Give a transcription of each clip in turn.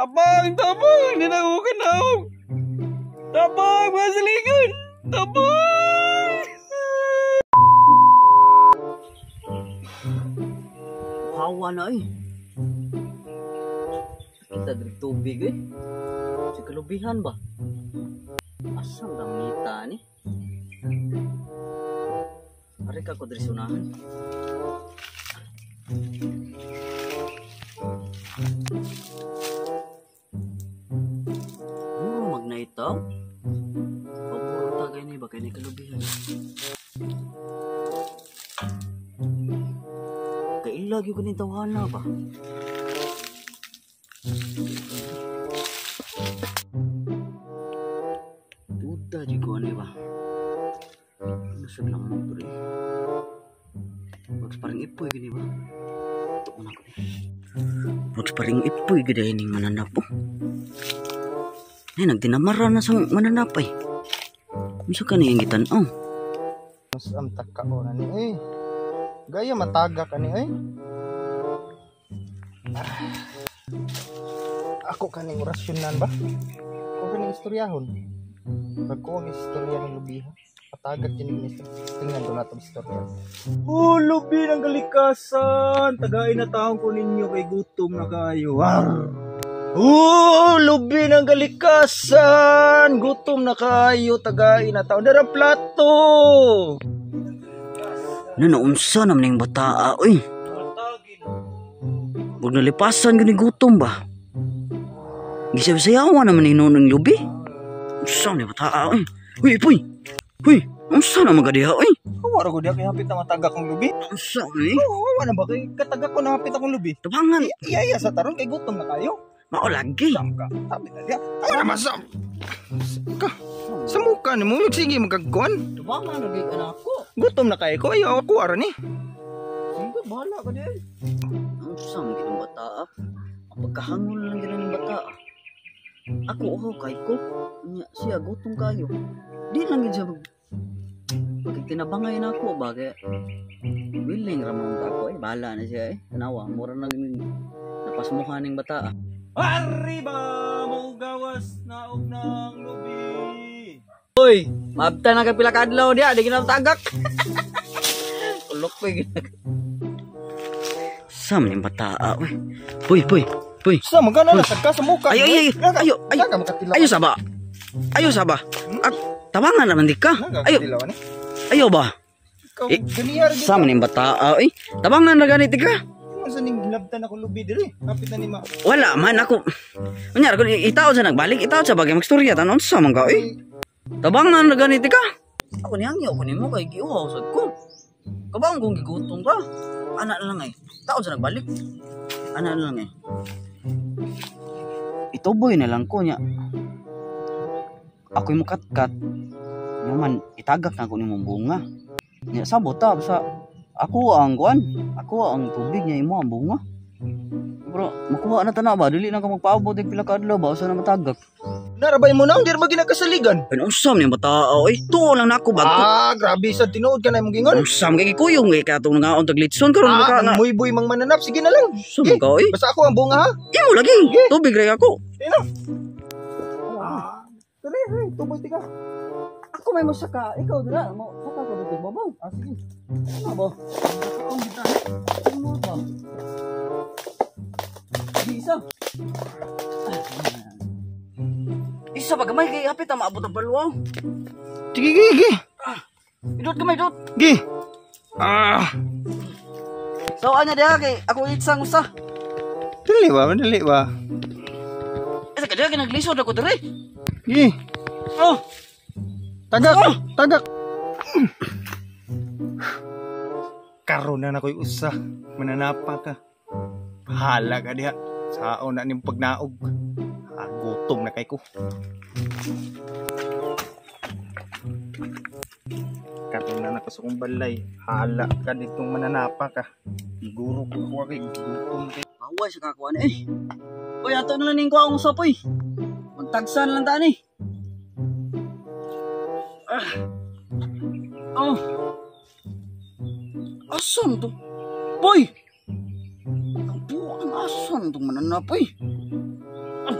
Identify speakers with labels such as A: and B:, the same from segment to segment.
A: Tabang, tabang, ninangukan na ako. Tabang, mga silingan. Tabang!
B: Hawa na eh. Kita diri tubig eh. Sa kalubihan ba? Asam dang ngita ni? Ari ka ko diri sunahan. Muro magnaitaw. Paburo ta kay ni ba kay ni kalubihan. Kaila gyud kaning tawhana ba? Duda jud ko ani ba? Ano sa lamok diri? Mags paring ipoy gini ba? Tuon ako ni. Mags paring ipoy gid ning mananap oh. Ay, nagdinamara na sa mananap ay. Unsa ka niyang gitan-aw?
C: Mas am taka o na ni eh. Gaya mataga ka ni eh. Ako kaning orasyonan ba? Ako kaning istoryahon. Pag ko ang istorya ng lubiha, patagak din ang istorya. Tingnan doon natin istorya.
D: Oh, lubi ng kalikasan! Tagain na taong ko ninyo kay gutom na kayo. Arr! Oh, lubi ng kalikasan! Gutom na kayo, tagain na taong. Darang plato!
B: Nanaunsa naman ning bataa, oy. Huwag nalipasan gani gutom ba? Gisayaw-sayawan naman ni Nonong lubi. Unsa ni bataa, oy. Uy, ipoy! Uy, unsa na magadiha, oy.
D: Hawa ra ko diha kay hapit na matagak kong lubi.
B: Unsa ni?
D: Oh, hawa na ba kay katagak ko na hapit akong lubi.
B: Tabangan.
D: Iya, sa taron kay gutom na kayo.
B: Mao lagi.
D: Sam ka. Tabi na diha. Ay, naman sam. Ka. Sa muka ni mo sige magkagkuan.
B: Tabangan lagi ka na ako.
D: Gutom na kayo ko. Ayaw ako ara ni.
B: Sige, bahala ka diha. Unsa man gid ang bataa? Ang pagkahangol lang gid ang bataa. Ako oh kay ko. Nya siya gutom kayo. Di lang gid siya pagtinabangay na ako ba kay willing ra man ako eh, bahala na siya eh. Tanawa, mura na gid napasmuhan ning bataa.
D: Arriba mo gawas na og nang lubi.
B: Oy, maabta na ka pila ka adlaw diha, di gina tagak. Kulok ko gid. Sa man ning bataa oy. Puy, puy, puy.
D: Sa magkano na ka sa muka.
B: Ayo, ayo, ayo, ayo. Ayo saba. Ayo saba. At tabangan naman di ka. Ayo. Ayo ba? Sa man ning bataa oy. Tabangan ra ganit ka.
D: Unsa ning ginabtan ako lubi diri? Hapit na ni ma.
B: Wala man ako. Unya ra itaw sa nagbalik, itaw sa bagay magstorya tan unsa man ka oy. Tabangan ra ganit ka. Ako ni hangyo ko nimo kay giuhaw sad ko. Kabang kong gigutom ka. Ana na lang ay. Taon sa nagbalik. Ana na lang ay. Ituboy na lang ko niya. Ako'y mukatkat. Yaman, itagak na ako ni mong bunga. Nya sabot ta basta ako ang kuan, ako ang tubig niya imo ang bunga. Bro, makuha na tana ba dili na ka magpaabot og pila ka adlaw ba usa na matagak.
D: Narabay mo na di ra ba ginakasaligan?
B: Ay unsa man yung bataa oy, tuo lang nako bago.
D: Ah, grabe sa tinuod ka na imong gingon.
B: Unsa man kay gikuyong kay katong nangaon tag litson karon
D: Ah,
B: ka nga.
D: Muy-buy mang mananap sige na lang.
B: Unsa man ka oy?
D: Basta ako ang bunga ha.
B: Imo lagi. Tubig ra ako.
D: Ino. Ah, dali, hey, tuboy tika.
B: Ako may masaka, ikaw dira mo saka ko dito babaw.
D: Ah, sige.
B: Ano ba?
D: Ang kita.
B: Ano ba? Di isa. Isa pa gamay kay hapit ta maabot ang balwaw.
D: Sige, gi, gi.
B: Idot gamay dot.
D: Gi. Ah.
B: So anya diha kay ako itsang usa.
D: Dali ba, dali ba.
B: Isa ka diha kay naglisod ako diri.
D: Gi.
B: Oh,
D: Tagak, tagak. Karon na nakoy usa, mananapa ka. Bahala ka diha. Saon na ning pagnaog. Ah, gutom na kay ko. Karon na nako sa kong balay. Hala ka ditong mananapa ka. Siguro ko kuha kay gutom kay.
B: Away sa kakuan eh. Uy, ato na lang ning kuha ang usap oy. Magtagsan lang ta ni. Ah. Oh. Asan to? Boy! Ang buwang asan to mananap oy. Ah.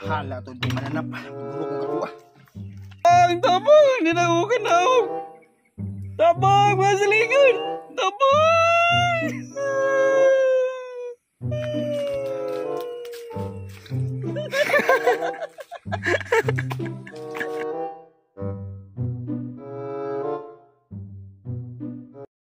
C: Bahala to, di mananap. Guro kong kakuha.
A: Ang tabang! Di na ko kanaog! Tabang! Masaligan! Tabang!